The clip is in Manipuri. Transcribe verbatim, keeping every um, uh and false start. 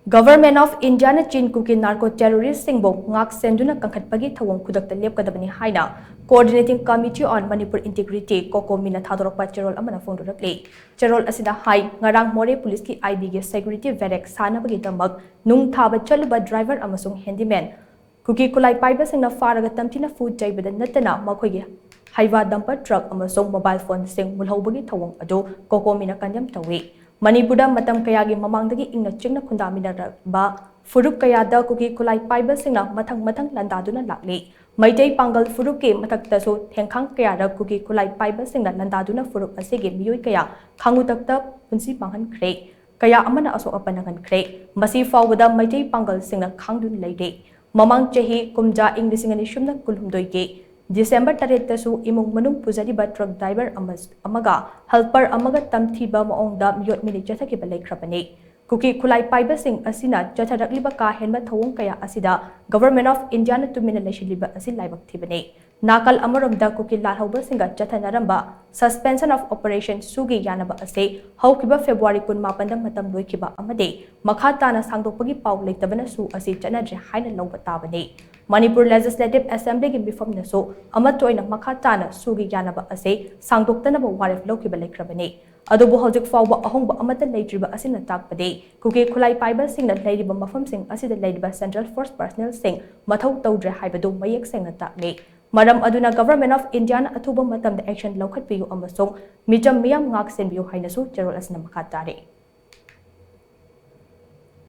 Government of Indiaꯅ Chin Kuki narco terroristꯁꯤꯡꯕꯨ ꯉꯥꯛ ꯁꯦꯟꯗꯨꯅ ꯀꯟꯈꯠꯄꯒꯤ ꯊꯧꯑꯣꯡ ꯈꯨꯗꯛꯇ ꯂꯦꯞꯀꯗꯕꯅꯤ ꯍꯥꯏꯅ Coordinating Committee on Manipur Integrity, COCOMIꯅ ꯊꯥꯗꯣꯔꯛꯄ ꯆꯦꯔꯣꯜ ꯑꯃꯅ ꯐꯣꯡꯗꯣꯔꯛꯂꯤ꯫ ꯆꯦꯔꯣꯜ ꯑꯁꯤꯗ ꯍꯥꯏ, ꯉꯔꯥꯡ ꯃꯣꯔꯦ ꯄꯨꯂꯤꯁꯀꯤ IBꯒꯤ security barrack ꯁꯥꯟꯅꯕꯒꯤꯗꯃꯛ ꯅꯨꯡ ꯊꯥꯕ ꯆꯠꯂꯨꯕ driver ꯑꯃꯁꯨꯡ handyman ꯀꯨꯀꯤ ꯈꯨꯠꯂꯥꯏ ꯄꯥꯏꯕꯁꯤꯡꯅ ꯐꯥꯔꯒ ꯇꯝꯊꯤꯅ ꯐꯨ ꯆꯩꯕꯗ ꯅꯠꯇꯅ ꯃꯈꯣꯏꯒꯤ ꯍꯩꯋꯥ dumper truck ꯑꯃꯁꯨꯡ mobile phoneꯁꯤꯡ ꯃꯨꯜꯍꯧꯕꯒꯤ ꯊꯧꯑꯣꯡ ꯑꯗꯨ COCOMIꯅ condemn ꯇꯧꯏ꯫ ꯃꯅꯤꯄꯨꯔꯗ ꯃꯇꯝ ꯀꯌꯥꯒꯤ ꯃꯃꯥꯡꯗꯒꯤ ꯏꯪꯅ ꯆꯤꯛꯅ ꯈꯨꯟꯗꯥꯃꯤꯟꯅꯔꯛꯄ ꯐꯨꯔꯨꯞ ꯀꯌꯥꯗ ꯀꯨꯀꯤ ꯈꯨꯠꯂꯥꯏ ꯄꯥꯏꯕꯁꯤꯡꯅ ꯃꯊꯪ ꯃꯊꯪ ꯂꯥꯟꯗꯥꯗꯨꯅ ꯂꯥꯛꯂꯤ꯫ ꯃꯩꯇꯩ ꯄꯥꯡꯒꯜ ꯐꯨꯔꯨꯞꯀꯤ ꯃꯊꯛꯇꯁꯨ ꯊꯦꯡꯈꯥꯡ ꯀꯌꯥꯗ ꯀꯨꯀꯤ ꯈꯨꯠꯂꯥꯏ ꯄꯥꯏꯕꯁꯤꯡꯅ ꯂꯥꯟꯗꯥꯗꯨꯅ ꯐꯨꯔꯨꯞ ꯑꯁꯤꯒꯤ ꯃꯤꯑꯣꯏ ꯀꯌꯥ ꯈꯥꯡꯉꯨꯇꯛꯇ ꯄꯨꯟꯁꯤ ꯃꯥꯡꯍꯟꯈ꯭ꯔꯦ꯫ ꯀꯌꯥ ꯑꯃꯅ ꯑꯁꯣꯛ ꯑꯄꯟ ꯅꯪꯍꯟꯈ꯭ꯔꯦ꯫ ꯃꯁꯤ ꯐꯥꯎꯕꯗ ꯃꯩꯇꯩ ꯄꯥꯡꯒꯜꯁꯤꯡꯅ ꯈꯥꯡꯗꯨꯅ ꯂꯩꯔꯦ꯫ ꯃꯃꯥꯡ ꯆꯍꯤ ꯀꯨꯝꯖꯥ ꯏꯪ ꯂꯤꯁꯤꯡ ꯑꯅꯤ ꯁꯨꯞꯅ ꯀꯨꯟꯍꯨꯝꯗꯣꯏꯒꯤ December ꯇꯔꯦꯠꯇꯁꯨ ꯏꯃꯨꯡ ꯃꯅꯨꯡ ꯄꯨꯖꯔꯤꯕ truck driver ꯑꯃ-, ꯑꯃꯒ helper ꯑꯃꯒ ꯇꯝꯊꯤꯕ ꯃꯑꯣꯡꯗ ꯃꯤꯑꯣꯠ ꯃꯤꯅꯩ ꯆꯠꯊꯈꯤꯕ ꯂꯩꯈ꯭ꯔꯕꯅꯤ꯫ ꯀꯨꯀꯤ ꯈꯨꯠꯂꯥꯏ ꯄꯥꯏꯕꯁꯤꯡ ꯑꯁꯤꯅ ꯆꯠꯊꯔꯛꯂꯤꯕ ꯀꯥ ꯍꯦꯟꯕ ꯊꯧꯑꯣꯡ ꯀꯌꯥ ꯑꯁꯤꯗ Government of Indiaꯅ ꯇꯨꯃꯤꯟꯅ ꯂꯩꯁꯤꯜꯂꯤꯕ ꯑꯁꯤ ꯂꯥꯏꯕꯛ ꯊꯤꯕꯅꯤ꯫ ꯅꯥꯀꯜ ꯑꯃꯔꯣꯝꯗ ꯀꯨꯀꯤ ꯂꯥꯜꯍꯧꯕꯁꯤꯡꯒ ꯆꯠꯊꯅꯔꯝꯕ suspension of operation ꯁꯨꯒꯤ ꯌꯥꯅꯕ ꯑꯁꯤ ꯍꯧꯈꯤꯕ February ꯀꯨꯟꯃꯥꯄꯟꯗ ꯃꯇꯝ ꯂꯣꯏꯈꯤꯕ ꯑꯃꯗꯤ ꯃꯈꯥ ꯇꯥꯅ ꯁꯥꯡꯗꯣꯛꯄꯒꯤ ꯄꯥꯎ ꯂꯩꯇꯕꯅ ꯁꯨ ꯑꯁꯤ ꯆꯠꯅꯗ꯭ꯔꯦ ꯍꯥꯏꯅ ꯂꯧꯕ ꯇꯥꯕꯅꯤ꯫ ꯃꯅꯤꯄꯨꯔ Legislative Assemblyꯒꯤ ꯃꯤꯐꯝꯅꯁꯨ ꯑꯃꯠꯇ ꯑꯣꯏꯅ ꯃꯈꯥ ꯇꯥꯅ ꯁꯨꯒꯤ ꯌꯥꯅꯕ ꯑꯁꯤ ꯁꯥꯡꯗꯣꯛꯇꯅꯕ ꯋꯥꯔꯦꯞ ꯂꯧꯈꯤꯕ ꯂꯩꯈ꯭ꯔꯕꯅꯤ꯫ ꯑꯗꯨꯕꯨ ꯍꯧꯖꯤꯛ ꯐꯥꯎꯕ ꯑꯍꯣꯡꯕ ꯑꯃꯠꯇ ꯂꯩꯇ꯭ꯔꯤꯕ ꯑꯁꯤꯅ ꯇꯥꯛꯄꯗꯤ ꯀꯨꯀꯤ ꯈꯨꯠꯂꯥꯏ ꯄꯥꯏꯕꯁꯤꯡꯅ ꯂꯩꯔꯤꯕ ꯃꯐꯝꯁꯤꯡ ꯑꯁꯤꯗ ꯂꯩꯔꯤꯕ central force personnelꯁꯤꯡ ꯃꯊꯧ ꯇꯧꯗ꯭ꯔꯦ ꯍꯥꯏꯕꯗꯨ ꯃꯌꯦꯛ ꯁꯦꯡꯅ ꯇꯥꯛꯂꯤ꯫ ꯃꯔꯝ ꯑꯗꯨꯅ Government of Indiaꯅ ꯑꯊꯨꯕ ꯃꯇꯝꯗ action ꯂꯧꯈꯠꯄꯤꯌꯨ ꯑꯃꯁꯨꯡ ꯃꯤꯆꯝ ꯃꯤꯌꯥꯝ ꯉꯥꯛ ꯁꯦꯟꯕꯤꯌꯨ ꯍꯥꯏꯅꯁꯨ ꯆꯦꯔꯣꯜ ꯑꯁꯤꯅ ꯃꯈꯥ ꯇꯥꯔꯤ꯫